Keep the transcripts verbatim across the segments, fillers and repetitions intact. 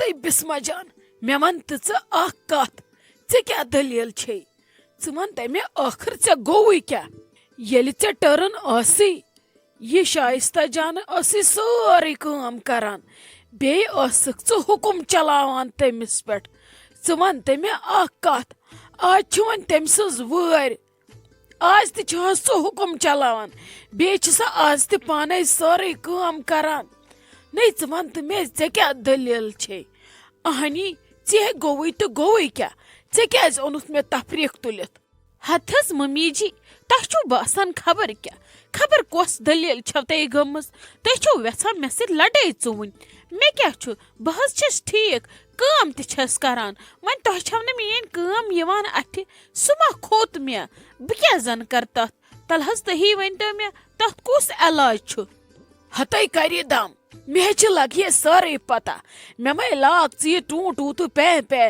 ہتے بسمہ جان، مےٚ وَن تہٕ ژٕ اکھ کتھ، ژےٚ کیٛاہ دٔلیٖل چھے؟ ژٕ وَن تہٕ مےٚ، ٲخٕر ژےٚ گوٚوُے کیٛاہ؟ ییٚلہِ ژےٚ ٹٔرٕن ٲسٕے، یہِ شایستہ جانہٕ ٲسٕے سٲرٕے کٲم کران، بیٚیہِ ٲسٕکھ ژٕ حُکُم چلاوان تٔمِس پٮ۪ٹھ۔ ژٕ وَن تہٕ مےٚ اکھ کتھ، آز چھِ وۄنۍ تٔمۍ سٕنٛز وٲرۍ، آز تہِ چھِ حظ ژٕ حُکُم چلاوان، بیٚیہِ چھِ سۄ آز تہِ پانے سٲرٕے کٲم کران۔ نے ژٕ وَن تہٕ مےٚ، ژےٚ کیٛاہ دٔلیٖل چھے؟ اہنی، ژےٚ گوٚوُے تہٕ گوٚوُے کیٛاہ؟ ژےٚ کیٛازِ اوٚنُتھ مےٚ تفریٖق تُلِتھ؟ ہتہٕ حظ ممی جی، تۄہہِ چھُو باسان خبر کیٛاہ، خبر کۄس دٔلیٖل چھو تۄہہِ گٔمٕژ؟ تُہۍ چھِو یژھان مےٚ سۭتۍ لڑٲے ژُوٕنۍ؟ مےٚ کیٛاہ چھُ، بہٕ حظ چھَس ٹھیٖک، کٲم تہِ چھَس کران۔ وۄنۍ تۄہہِ چھَو نہٕ میٛٲنۍ کٲم یِوان اَتھِ، سُہ ما کھوٚت مےٚ؟ بہٕ کیٛاہ زَن کَرٕ تَتھ؟ تَلہٕ حظ تُہی ؤنۍتو مےٚ، تَتھ کُس علاج چھُ؟ ہتے کری دم، مےٚ چھِ لگہِ سٲرٕے پتہ۔ مےٚ مَے لاگ ژٕ یہِ ٹوٗ ٹوٗ تہٕ پے پے۔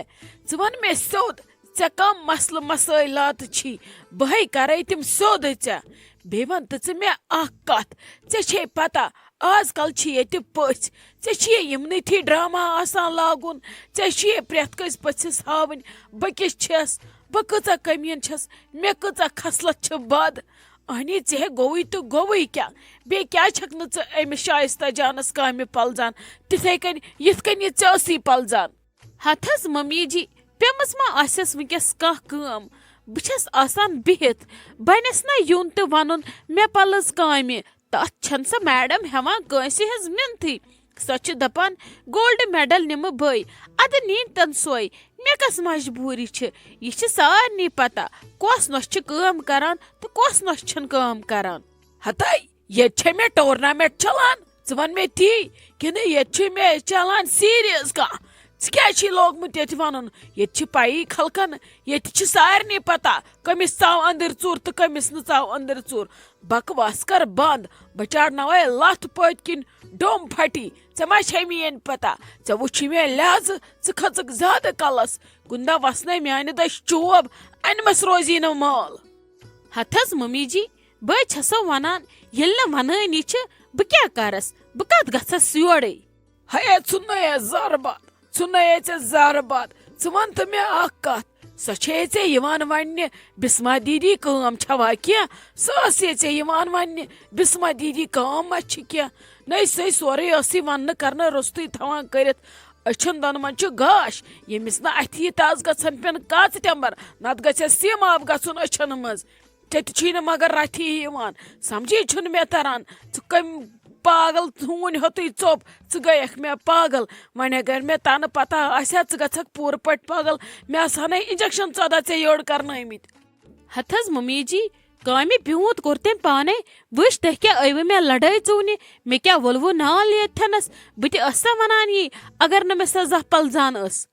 ژٕ وَن مےٚ سیوٚد، ژےٚ کم مسلہٕ مسٲیلات چھی؟ بہٕ ہے کرے تِم سیوٚد ژےٚ۔ بیٚیہِ وَن تہٕ ژٕ مےٚ اکھ کتھ، ژےٚ چھے پتہ، آز کل چھِ ییٚتہِ پٔژھۍ، ژےٚ چھِ یِمنٕے تھی ڈرامہ آسان لاگُن، ژےٚ چھِ پرٛٮ۪تھ کٲنٛسہِ پٔژھِس ہاوٕنۍ بہٕ کِژھ چھَس، بہٕ کۭژاہ کٔمیٖن چھَس، مےٚ کۭژاہ خصلت چھِ بد۔ اہنی، ژےٚ ہے گوٚوُے تہٕ گوٚوُے کیٛاہ؟ بیٚیہِ کیٛازِ چھَکھ نہٕ ژٕ أمِس شایستہ جانَس کامہِ پَلزان تِتھَے کٔنۍ یِتھ کٔنۍ یہِ ژےٚ ٲسی پَلزان؟ ہتہٕ حظ ممی جی، پیمٕژ ما آسٮ۪س وٕنکیٚس کانٛہہ کٲم؟ بہٕ چھَس آسان بِہِتھ، بنٮ۪س نہ یُن تہٕ وَنُن مےٚ پَلٕز کامہِ۔ تَتھ چھَنہٕ سۄ میڈم ہٮ۪وان کٲنٛسہِ ہٕنٛز مِنتھٕے۔ سۄ چھِ دَپان، "گولڈ میڈل نِمہٕ بٕے، اَدٕ نِنۍ تَن سۄے۔ مےٚ کۄس مجبوٗری چھِ؟ یہِ چھِ سارنٕے پَتہ، کۄس نۄش چھِ کٲم کَران تہٕ کۄس نۄش چھَنہٕ کٲم کَران۔" ہتاے، ییٚتہِ چھے مےٚ ٹورنامنٹ چلان، ژٕ وَن مےٚ تی، کِنہٕ ییٚتہِ چھُے مےٚ چلان سیٖریَس کانٛہہ؟ ژٕ کیٛازِ چھُے لوگمُت ییٚتہِ وَنُن؟ ییٚتہِ چھِ پَیی خلقن، ییٚتہِ چھِ سارنٕے پَتہ، کٔمِس ژاو أنٛدٕرۍ ژوٗر تہٕ کٔمِس نہٕ ژاو أنٛدٕرۍ ژوٗر۔ بکواس کر بنٛد، بہٕ چاڑناوے لَتھ پٔتۍ کِنۍ ڈوٚم پھٹی۔ ژےٚ ما چھے میٛٲنۍ پَتہ؟ ژےٚ وُچھی مےٚ لحاظہٕ، ژٕ کھٔژٕکھ زیادٕ کَلَس۔ کُنہِ دۄہ وَسنے میٛانہِ دٔچھ چوب، اَنِمَس روزی نہٕ مال۔ ہتہٕ حظ ممی جی، بہٕ حظ چھَسو وَنان، ییٚلہِ نہٕ وَنٲنی چھِ، بہٕ کیٛاہ کَرَس؟ بہٕ کَتھ گژھَس یورَے؟ ہے، ژھُننَے ہے زَر بَد، ژھُننَے ہے ژےٚ زَر بَد۔ ژٕ وَن تہٕ مےٚ اَکھ کَتھ، سۄ چھے ژےٚ یِوان وَننہِ، بِسما دیٖدی کٲم چھَوا کینٛہہ؟ سۄ ٲس ہے ژےٚ یِوان وَننہِ، بِسما دیٖدی کٲم ما چھِ کینٛہہ؟ نَے، سۄے سورُے ٲسٕے وَننہٕ کَرنہٕ روٚستُے تھاوان کٔرِتھ۔ أچھَن دۄن منٛز چھُ گاش، ییٚمِس نہٕ اَتھِ یی تَس گژھن پٮ۪ن کاژٕ ٹٮ۪مبَر، نَتہٕ گژھٮ۪س سیٖماب گژھُن أچھَن منٛز۔ ژےٚ تہِ چھُے نہٕ مگر رَتھی یِوان، سَمجھی چھُنہٕ مےٚ تَران۔ ژٕ کٔمۍ پاگل ہوٗنۍ ہوٚتُے ژوٚپ، ژٕ گٔیَکھ مےٚ پاگل۔ وۄنۍ اگر مےٚ تَنہٕ پَتہ آسہِ ہا، ژٕ گژھکھ پوٗرٕ پٲٹھۍ پاگل۔ مےٚ آسہٕ ہَنَے انجیکشن ژۄداہ ژےٚ یٔڑ کرنٲومٕتۍ۔ ہتہٕ حظ ممی جی، کامہِ پیوٗنت کوٚر تٔمۍ پانے۔ وٕچھ، تۄہہِ کیٛاہ ٲیوٕ مےٚ لڑٲے ژوٗنہِ؟ مےٚ کیٛاہ وولوٕ نال ییٚتھٮ۪نس؟ بہٕ تہِ ٲسسا ونان یی، اگر نہٕ مےٚ سۄ زانٛہہ پلزان ٲس۔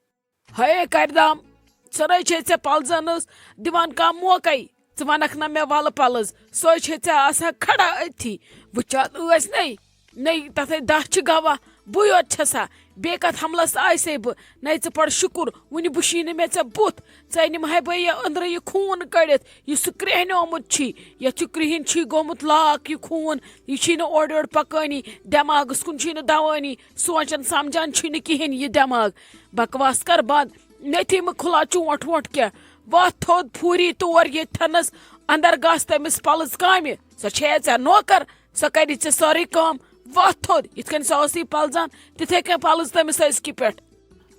ہے کردام، سۄ نَے چھے ژےٚ پلزنس دِوان کانٛہہ موقعے۔ ژٕ ونکھ نہ مےٚ ولہٕ پلز، سۄے چھے ژےٚ آسان کھڑا أتھی۔ وٕچھان ٲسۍ نے، نے تتھے دَہ چھِ گواہ، بٕے یوت چھسا۔ بیٚیہِ کتھ حملس آیسے بہٕ؟ نے ژٕ پڑ شُکُر، وُنہِ بُشی نہٕ مےٚ ژےٚ بُتھ۔ ژےٚ نِمہٕ ہاے بہٕ یہِ أنٛدرٕ یہِ خوٗن کٔڑِتھ، یُس سُہ کرٛیٚہنیومُت چھی۔ یَتھ چھُ کرٛہِنۍ چھی گوٚمُت لاکھ یہِ خوٗن۔ یہِ چھی نہٕ اورٕ یورٕ پکٲنی، دٮ۪ماغس کُن چھی نہٕ دوٲنی۔ سونٛچان سمجھان چھُے نہٕ کِہیٖنۍ یہِ دٮ۪ماغ۔ بکواس کر بنٛد، مےٚ تھی مہٕ کھُلا چونٛٹھ وونٛٹھ کینٛہہ۔ وۄتھ تھوٚد پھوٗری تور ییٚتھٮ۪نس، اندر گژھ تٔمِس پلٕژ کامہِ۔ سۄ چھےٚ ژےٚ نوکر، سۄ کرِ ژےٚ سٲرٕے کٲم۔ وۄتھ تھوٚد، یِتھ کٔنۍ سۄ ٲسٕے پلزان، تِتھے کٔنۍ پلٕژ تٔمِس أزکہِ پٮ۪ٹھ۔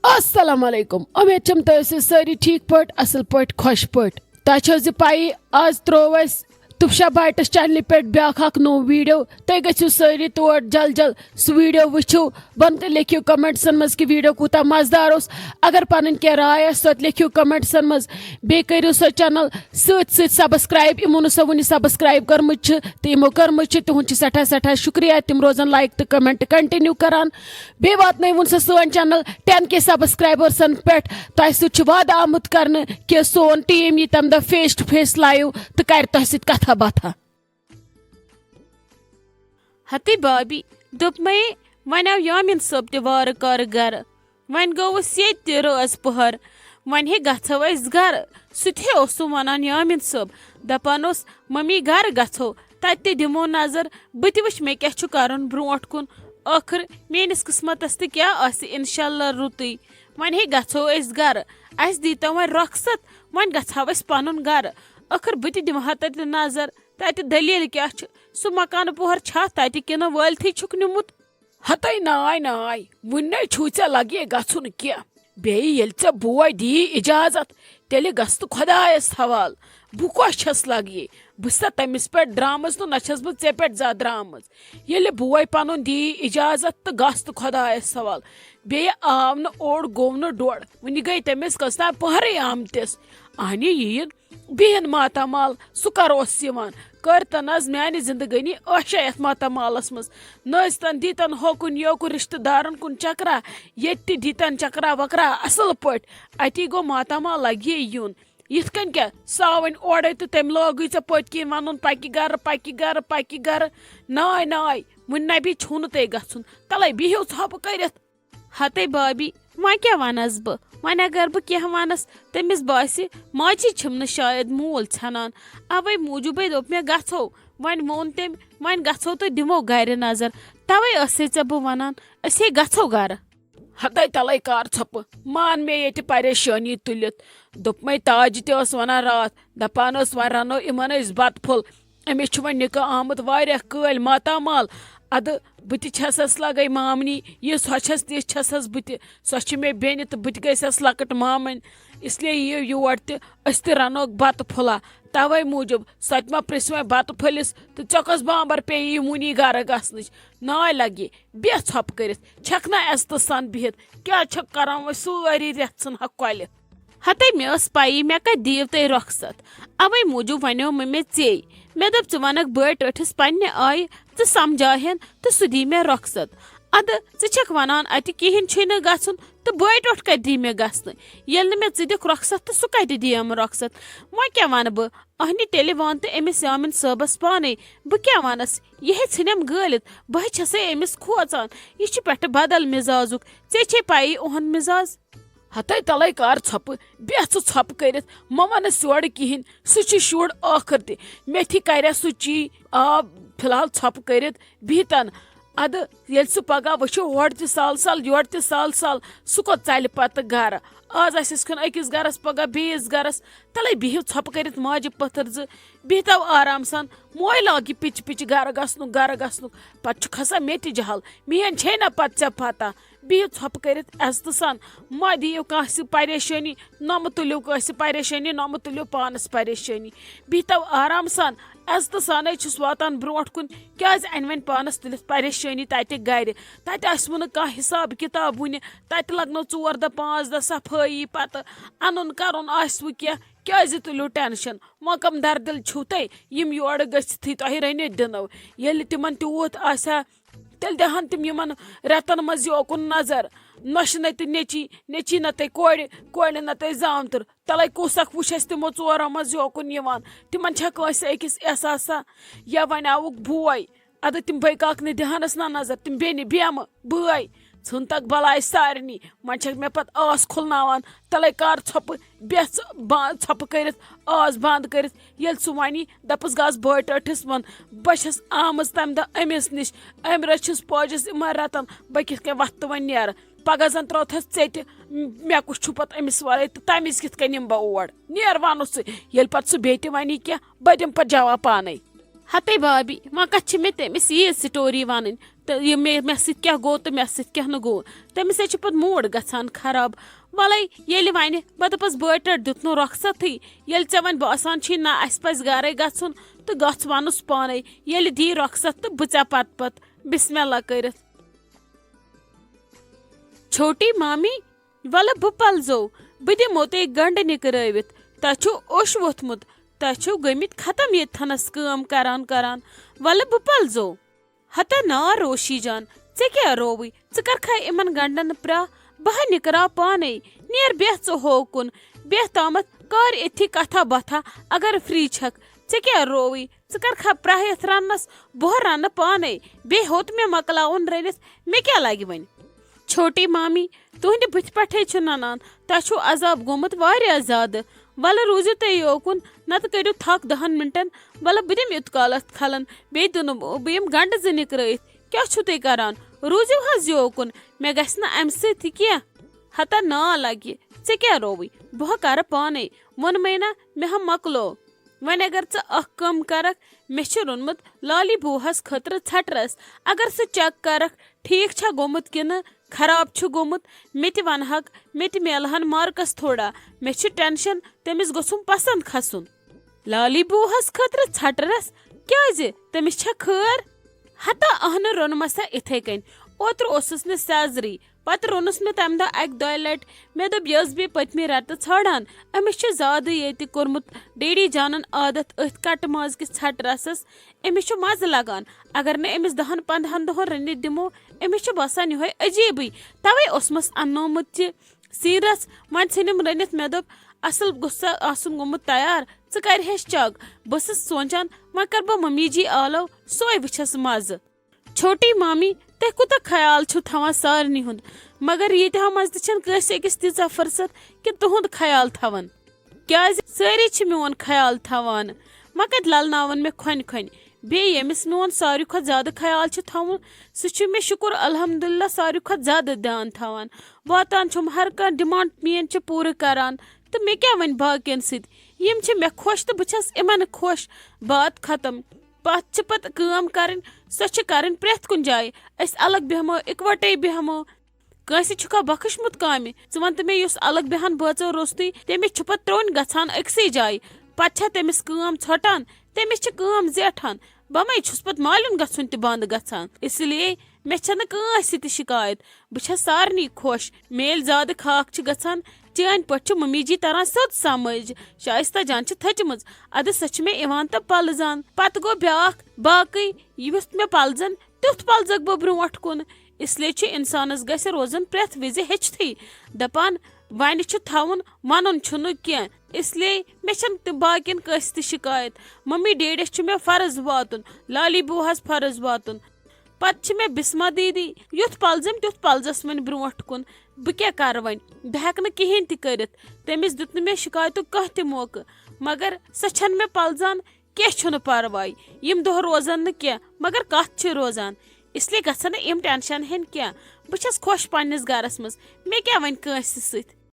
السلام علیکم، امید چھم تُہۍ ٲسِو سٲری ٹھیٖک پٲٹھۍ، اصل پٲٹھۍ، خۄش پٲٹھۍ۔ تۄہہِ چھو زِ پَیی، آز ترٛوو اَسہِ تُفشا بایٹس چینلہِ پٮ۪ٹھ بیٛاکھ اکھ نوٚو ویٖڈیو۔ تُہۍ گٔژھِو سٲری تور جل جل سُہ ویٖڈیو وٕچھِو۔ بۄنہٕ کَنہِ لیکھِو کمنٹسن منٛز کہِ ویٖڈیو کوٗتاہ مزٕدار اوس۔ اگر پنٕنۍ کینٛہہ راے آسہِ، سۄ تہِ لیکھِو کمنٹسن منٛز۔ بیٚیہِ کٔرِو سۄ چینل سۭتۍ سۭتۍ سبسکرایب۔ یِمو نہٕ سۄ وُنہِ سبسکرایب کٔرمٕژ چھِ تہٕ یِمو کٔرمٕژ چھِ، تِہُنٛد چھِ سٮ۪ٹھاہ سٮ۪ٹھاہ شُکریہ۔ تِم روزن لایک تہٕ کمنٹ کنٹِنیو کران۔ بیٚیہِ واتنٲوُن سا سٲنۍ چینل ٹین کے سبسکرایبرسن پٮ۪ٹھ۔ تۄہہِ سۭتۍ چھُ وعدٕ آمُت کرنہٕ کہِ سون ٹیٖم یی تَمہِ دۄہ فیس ٹو فیس لایِو تہٕ کرِ تۄہہِ سۭتۍ کتھا باتھا۔ ہتے بابی، دوٚپمَے، وۄنۍ آو یامین صٲب تہِ وارٕ کارٕ گرٕ۔ وۄنۍ گوٚوُس ییٚتہِ تہِ رٲژ پٔہر۔ وۄنۍ ہے گژھو أسۍ گرٕ۔ سُہ تہِ ہے اوسُم وَنان یامین صٲب، دَپان اوس، "ممی، گرٕ گژھو، تَتہِ تہِ دِمو نظر، بہٕ تہِ وٕچھ مےٚ کیٛاہ چھُ کَرُن برونٛٹھ کُن۔" ٲخٕر میٲنِس قٕسمتس تہِ کیٛاہ آسہِ، انشاءاللہ رُتُے۔ وۄنۍ ہے گژھو أسۍ گرٕ، اسہِ دیٖتو وۄنۍ رۄخصت، وۄنۍ گژھو أسۍ پنُن گرٕ۔ ٲخٕر بہٕ تہِ دِمہٕ ہا تتہِ نظر، تتہِ دٔلیٖل کیٛاہ چھِ، سُہ مکانہٕ پوہر چھا تتہِ کِنہٕ وٲلتھٕے چھُکھ نیوٗمُت؟ ہتے ناے ناے، وُنہِ نے چھُے ژےٚ لگہِ گژھُن کینٛہہ۔ بیٚیہِ ییٚلہِ ژےٚ بوے دِیی اجازت، تیٚلہِ گژھ تہٕ خۄدایس حوال۔ بہٕ کۄس چھَس لگہِ؟ بہٕ چھسا تٔمِس پٮ۪ٹھ درٛامٕژ تہٕ نہ چھَس بہٕ ژےٚ پٮ۪ٹھ زیادٕ درٛامٕژ۔ ییٚلہِ بوے پنُن دِیی اجازت تہٕ گژھ تہٕ خۄدایس حوال۔ بیٚیہِ آو نہٕ اوٚڑ گوٚو نہٕ ڈوٚڑ، وُنہِ گٔے تٔمِس کٔژتام پٔہرٕے آمتِس۔ اہنہِ یِیِن بِہِن ماتامال، سُہ کر اوس یِوان؟ کٔر تن از میانہِ زندگٲنی ٲشا یتھ ماتامالس منٛز۔ نٔژ تن، دی تن ہوکُن یوکُن رشتہٕ دارن کُن چکرا، ییٚتہِ تہِ دی تن چکرا وکرا اصل پٲٹھۍ۔ اتی گوٚو ماتامال لگہِ یُن۔ یِتھ کٔنۍ کیٛاہ ساوٕنۍ اورے تہٕ تٔمۍ لوگٕے ژےٚ پٔتۍ کِنۍ ونُن، پکہِ گرٕ، پکہِ گرٕ، پکہِ گرٕ۔ ناے ناے، وُنہِ نبی چھُو نہٕ تۄہہِ گژھُن۔ تلے بِہِو ژھۄپہٕ کٔرِتھ۔ ہتے بابی، وۄنۍ کیٛاہ ونس بہٕ؟ وۄنۍ اگر بہٕ کینٛہہ ونس، تٔمِس باسہِ ماجی چھِم نہٕ شاید مول ژھٮ۪نان۔ اوے موٗجوٗبے دوٚپ مےٚ گژھو۔ وۄنۍ ووٚن تٔمۍ، وۄنۍ گژھو تہٕ دِمو گرِ نظر۔ توے ٲسے ژےٚ بہٕ ونان، أسے گژھو گرٕ۔ ہتے تلے کر ژھۄپہٕ، مان مےٚ ییٚتہِ پریشٲنی تُلِتھ۔ دوٚپمے تاج تہِ ٲس ونان راتھ، دپان ٲس وۄنۍ رنو یِمن أسۍ بتہٕ پھوٚل۔ أمِس چھُ وۄنۍ نِکاح آمُت واریاہ کٲلۍ ماتامال۔ ادٕ بہٕ تہِ چھسس لگے مامنی، یہِ سۄ چھس تِژھ چھسس بہٕ تہِ۔ سۄ چھِ مےٚ بیٚنہِ تہٕ بہٕ تہِ گٔژھس لۄکٕٹ مامٕنۍ۔ اس لیے یِیِو یور تہِ، أسۍ تہِ رنوکھ بتہٕ پھوٚلہ۔ توے موٗجوٗب سۄ تہِ ما پرژھِ وۄنۍ بتہٕ پھٔلِس تہٕ ژےٚ کۄس بامبر پیٚیہِ یِموٗنی گرٕ گژھنٕچ؟ ناے لگہِ، بیٚہہ ژھۄپہٕ کٔرِتھ۔ چھکھ نہ عزتہٕ سان بِہِتھ؟ کیٛاہ چھکھ کران وۄنۍ سٲری رٮ۪تھ ژھٕن ہا کۄلہِ؟ ہتے مےٚ ٲس پَیی مےٚ کَتہِ دِیِو تُہۍ رۄخصت۔ اَوَے موٗجوٗب وَنیو مےٚ مےٚ ژے۔ مےٚ دوٚپ، ژٕ وَنَکھ بٲے ٹٲٹھِس پنٛنہِ آیہِ، ژٕ سمجھاوہن تہٕ سُہ دی مےٚ رۄخصت۔ اَدٕ ژٕ چھَکھ وَنان اَتہِ کِہیٖنۍ چھُے نہٕ گژھُن، تہٕ بٲے ٹوٹھ کَتہِ دی مےٚ گژھنہٕ؟ ییٚلہِ نہٕ مےٚ ژٕ دِکھ رۄخصت تہٕ سُہ کَتہِ دِیَم رۄخصت؟ وۄنۍ کیٛاہ وَنہٕ بہٕ؟ اہنہِ تیٚلہِ وَن تہٕ أمِس یامِن صٲبَس پانَے۔ بہٕ کیٛاہ وَنَس؟ یہِ ہے ژھٕنٮ۪م گٲلِتھ۔ بہٕ ہے چھَسے أمِس کھوژان۔ یہِ چھُ پٮ۪ٹھٕ بدل مِزازُک۔ ژےٚ چھے پَیی اُہُنٛد مِزاز۔ ہتے تلے کر ژھۄپہٕ، بیٚہہ ژٕ ژھۄپہٕ کٔرِتھ، مہ ونس یورٕ کِہینۍ۔ سُہ چھُ شُر ٲخٕر تہِ، مےٚ تھی کریا سُہ چی۔ آ، فی الحال ژھۄپہٕ کٔرِتھ بِہتن۔ ادٕ ییٚلہِ سُہ پگاہ وٕچھو، ہورٕ تہِ سال سال، یورٕ تہِ سال سال، سُہ کوٚت ژلہِ پتہٕ گرٕ؟ آز آسٮ۪س کھیوٚن أکِس گرس، پگاہ بیٚیِس گرس۔ تلے بِہِو ژھۄپہٕ کٔرِتھ ماجہِ پٔتھٕر زٕ، بِہتو آرام سان۔ موے لاگہِ پِچہِ پِچہِ گرٕ گژھنُک، گرٕ گژھنُک۔ پتہٕ چھُ کھسان مےٚ تہِ جہل، میٲنۍ چھے نہ پتہٕ ژےٚ پتہ۔ بِہِو ژھۄپہٕ کٔرِتھ عزتہٕ سان، مہ دِیِو کٲنٛسہِ پریشٲنی، نہ مہٕ تُلِو کٲنٛسہِ پریشٲنی، نہ مہٕ تُلِو پانس پریشٲنی۔ بِہتو آرام سان، عزتہٕ سانے چھُس واتان برونٛٹھ کُن۔ کیٛازِ انہِ وۄنۍ پانس تُلِتھ پریشٲنی تتہِ گرِ؟ تتہِ آسہِ وُنہٕ کانٛہہ حساب کتاب وُنہِ، تتہِ لگنو ژور دۄہ پانٛژھ دۄہ صفٲیی، پتہٕ انُن کرُن آسہِ وُ کینٛہہ۔ کیٛازِ تُلِو ٹینشن؟ وۄنۍ کم دردل چھِو تُہۍ، یِم یورٕ گٔژھتھٕے تۄہہِ رٔنِتھ دِنو؟ ییٚلہِ تِمن تیوٗت آسہِ ہا، تیٚلہِ دِہن تِم یِمن رٮ۪تن منٛز یوکُن نظر۔ نۄشہِ نَتہِ نیٚچی، نیٚچی نَتہِ کورِ، کورِ نَتہِ زامتٕر۔ تَلَے کُس اکھ وٕچھ اَسہِ تِمو ژورو منٛز یوکُن یِوان؟ تِمن چھا کٲنٛسہِ أکِس احساسا؟ یا وۄنۍ آوُکھ بوے، اَدٕ تِم بٲے کاکنہِ دِہنس نہ نظر، تِم بیٚنہِ بیمہٕ بٲے۔ ژھٕن تَکھ بَلاے سارنٕے۔ وۄنۍ چھَکھ مےٚ پَتہٕ ٲس کھُلناوان۔ تَلَے کر ژھۄپہٕ، بیٚہہ ژٕ با-، ژھۄپہٕ کٔرِتھ، ٲس بنٛد کٔرِتھ۔ ییٚلہِ سُہ وَنی، دَپُس، "گژھ بٲے ٹٲٹھِس وَن، بہٕ چھَس آمٕژ تَمہِ دۄہ أمِس نِش، أمۍ رٔچھِس پٲجِس یِمَن رٮ۪تَن، بہٕ کِتھ کٔنۍ وۄتھٕ تہٕ وۄنۍ نیرٕ؟" پَگاہ زَن ترٛٲوتھَس ژیٚتہِ، مےٚ کُس چھُ پَتہٕ أمِس وَرٲے تہٕ تَمہِ وِزِ کِتھ کٔنۍ یِمہٕ بہٕ اور؟ نیر وَنُس ژٕ، ییٚلہِ پَتہٕ سُہ بیٚیہِ تہِ وَنی کینٛہہ، بہٕ دِمہٕ پَتہٕ جواب پانَے۔ ہتے بابی، وۄنۍ کَتھ چھِ مےٚ تٔمِس ییٖژ story وَنٕنۍ؟ تہٕ یہِ مےٚ، مےٚ سۭتۍ کیٛاہ گوٚو تہٕ مےٚ سۭتۍ کیٛاہ نہٕ گوٚو، تٔمِس ہے چھُ پَتہٕ mood گژھان خراب۔ وَلَے، ییٚلہِ وَنہِ، بہٕ دَپَس، بٲے ٹٲٹھۍ دیُت نہٕ رۄخصتٕے، ییٚلہِ ژےٚ وۄنۍ باسان چھی، نہ، اَسہِ پَزِ گَرَے گژھُن، تہٕ گژھ وَنُس پانَے، ییٚلہِ دی رۄخصت تہٕ بہٕ ژےٚ پَتہٕ پَتہٕ۔ بسم اللہ کٔرِتھ۔ چھوٹی مامی، وَلہٕ بہٕ پَلزو، بہٕ دِمو تۄہہِ گَنٛڈٕ نِکرٲوِتھ۔ تۄہہِ چھُو اوٚش ووٚتھمُت، تۄہہِ چھِو گٔمٕتۍ ختم ییٚتہِ تھَنَس کٲم کَران کَران۔ وَلہٕ بہٕ پَلزو۔ ہتا نا روشی جان، ژےٚ کیٛاہ رووُے؟ ژٕ کَرکھا یِمَن گَنٛڈَن پرٛاہ؟ بہٕ ہا نِکراو پانَے۔ نیر بیٚہہ ژٕ ہوکُن۔ بیٚہہ تامَتھ کَر أتھی کَتھا باتھا، اگر free چھَکھ۔ ژےٚ کیٛاہ رووُے؟ ژٕ کَرکھا پرٛاہ یَتھ رَننَس؟ بہٕ ہا رَنہٕ پانَے۔ بیٚیہِ ہوٚت مےٚ مۄکلاوُن رٔنِتھ، مےٚ کیٛاہ لَگہِ وۄنۍ؟ چھوٹی مامی، تُہٕنٛدِ بٕتھِ پٮ۪ٹھَے چھُ نَنان، تۄہہِ چھُو عذاب گوٚمُت واریاہ زیادٕ۔ وَلہٕ روٗزِو تُہۍ یوکُن، نَتہٕ کٔڑِو تھَکھ دَہَن مِنٹَن۔ وَلہٕ بہٕ دِمہٕ یُت کال اَتھ کھَلَن، بیٚیہِ دِنہٕ بہٕ، بہٕ یِم گَنٛڈٕ زٕ نِکرٲیِتھ۔ کیٛاہ چھِو تُہۍ کران؟ روٗزِو حظ یوکُن، مےٚ گژھِ نہٕ اَمہِ سۭتۍ تہِ کینٛہہ۔ ہتا نا لگہِ، ژےٚ کیٛاہ رووُے؟ بہٕ ہا کرٕ پانے، ووٚنمَے نا، مےٚ ہا مۄکلو۔ وۄنۍ اگر ژٕ اکھ کٲم کرکھ، مےٚ چھُ روٚنمُت لالی بوٗہس خٲطرٕ ژھٹہٕ رس، اگر سُہ چیک کرکھ ٹھیٖک چھا گوٚمُت کِنہٕ خراب چھُ گوٚمُت، مےٚ تہِ ونہکھ، مےٚ تہِ میلہن مارکس تھوڑا۔ مےٚ چھُ ٹینشن تٔمِس گوٚژھُم پسند کھسُن۔ لالی بوٗہس خٲطرٕ ژھٹہٕ رس؟ کیازِ؟ تٔمِس چھا خٲر؟ ہتا اہنہٕ، روٚنمس ہا اِتھے کٔنۍ۔ اوترٕ اوسُس نہٕ سیزرٕے، پتہٕ روٚنُس مےٚ تمہِ دۄہ اکہِ دۄیہِ لٹہِ۔ مےٚ دوٚپ، یہِ ٲس بیٚیہِ پٔتمہِ رٮ۪تہٕ ژھانڈان، أمِس چھُ زیادٕ ییٚتہِ کوٚرمُت ڈیڈی جانن عادت أتھۍ کٹہٕ ماز کِس ژھٹہٕ رسس۔ أمِس چھُ مزٕ لگان۔ اگر نہٕ أمِس دہن پندہن دۄہن رٔنِتھ دِمو، أمِس چھُ باسان یِہوے عجیبٕے۔ توے اوسمس اننومُت تہِ۔ سیٖرس وۄنۍ ژھٕنِم رٔنِتھ۔ مےٚ دوٚپ، اصل گوٚژھ سا آسُن گوٚمُت تیار، ژٕ کرِہیس چک۔ بہٕ ٲسٕس سونچان، وۄنۍ کر بہٕ ممی جی آلو، سۄے وٕچھس مزٕ۔ چھوٹی مامی، تُہۍ کوٗتاہ خیال چھِو تھاوان سارنٕے ہُنٛد، مگر ییٚتہِ ہا منٛز تہِ چھَنہٕ کٲنٛسہِ أکِس تیٖژاہ فرصت کہِ تُہُنٛد خیال تھاوَن۔ کیٛازِ؟ سٲری چھِ میون خیال تھاوان، وۄنۍ کَتہِ لَلناوَن مےٚ کھۄنہِ کھۄنہِ؟ بیٚیہِ ییٚمِس میون ساروی کھۄتہٕ زیادٕ خیال چھُ تھاوُن، سُہ چھُ مےٚ، شُکُر الحمدللہ، ساروی کھۄتہٕ زیادٕ دیان تھاوان۔ واتان چھُم ہر کانٛہہ ڈِمانڈ میٲنۍ چھِ پوٗرٕ کران، تہٕ مےٚ کیٛاہ وَنہِ باقین سۭتۍ؟ یِم چھِ مےٚ خۄش تہٕ بہٕ چھَس یِمن خۄش۔ بات ختم۔ پتھ چھِ پتہٕ کٲم کرٕنۍ، سۄ چھِ کرٕنۍ پرٛٮ۪تھ کُنہِ جایہِ۔ أسۍ الگ بیٚہمو، اِکوٹے بیٚہمو۔ کٲنٛسہِ چھُکھا بخشمُت کامہِ؟ ژٕ وَن تہٕ مےٚ، یُس الگ بیٚہان بٲژو روٚستُے، تٔمِس چھُ پتہٕ ترٛوٚنۍ گژھان أکسٕے جایہِ۔ پتہٕ چھا تٔمِس کٲم ژھۄٹان؟ تٔمِس چھِ کٲم زیٹھان۔ بَمَے چھُس پتہٕ مالیُن گژھُن تہِ بنٛد گژھان۔ اس لیے مےٚ چھَنہٕ کٲنٛسہِ تہِ شِکایت۔ بہٕ چھَس سارنٕے خۄش۔ مےٚ ییٚلہِ زیادٕ خاکھ چھِ گژھان، چٲنۍ پٲٹھۍ چھِ ممی جی تران سیوٚد سمجھ۔ شائستہ جان چھِ تھٔچمٕژ۔ اَدٕ سۄ چھِ مےٚ یِوان تہٕ پلزان۔ پتہٕ گوٚو بیٛاکھ، باقٕے یُتھ مےٚ پلزن، تیُتھ پلزکھ بہٕ برونٛٹھ کُن۔ اس لیے چھُ انسانس گژھِ روزُن پرٛٮ۪تھ وِزِ ہیٚچھتھٕے۔ دپان، وۄنۍ چھُ تھاوُن، ونُن چھُنہٕ کینٛہہ۔ اس لیے مےٚ چھَنہٕ تہِ باقین کٲنٛسہِ تہِ شِکایت۔ ممی ڈیڈیس چھُ مےٚ فرض واتُن، لالی بوٗہس فرض واتُن۔ پتہٕ چھِ مےٚ بسمہ دیدی یُتھ پلزم، تیُتھ پلزس وۄنۍ برونٛٹھ کُن۔ بہٕ کیٛاہ کرٕ وۄنۍ؟ بہٕ ہٮ۪کہٕ نہٕ کِہیٖنۍ تہِ کٔرِتھ۔ تٔمِس دیُت نہٕ مےٚ شِکایتُک کانٛہہ تہِ موقعہٕ۔ مگر سۄ چھَنہٕ مےٚ پلزان۔ کینٛہہ چھُنہٕ پرواے، یِم دۄہ روزن نہٕ کینٛہہ، مگر کتھ چھِ روزان۔ اس لیے گژھن نہٕ یِم ٹینشن ہیٚنۍ کینٛہہ۔ بہٕ چھَس خۄش پننِس گرس منٛز، مےٚ کیٛاہ وۄنۍ کٲنٛسہِ سۭتۍ؟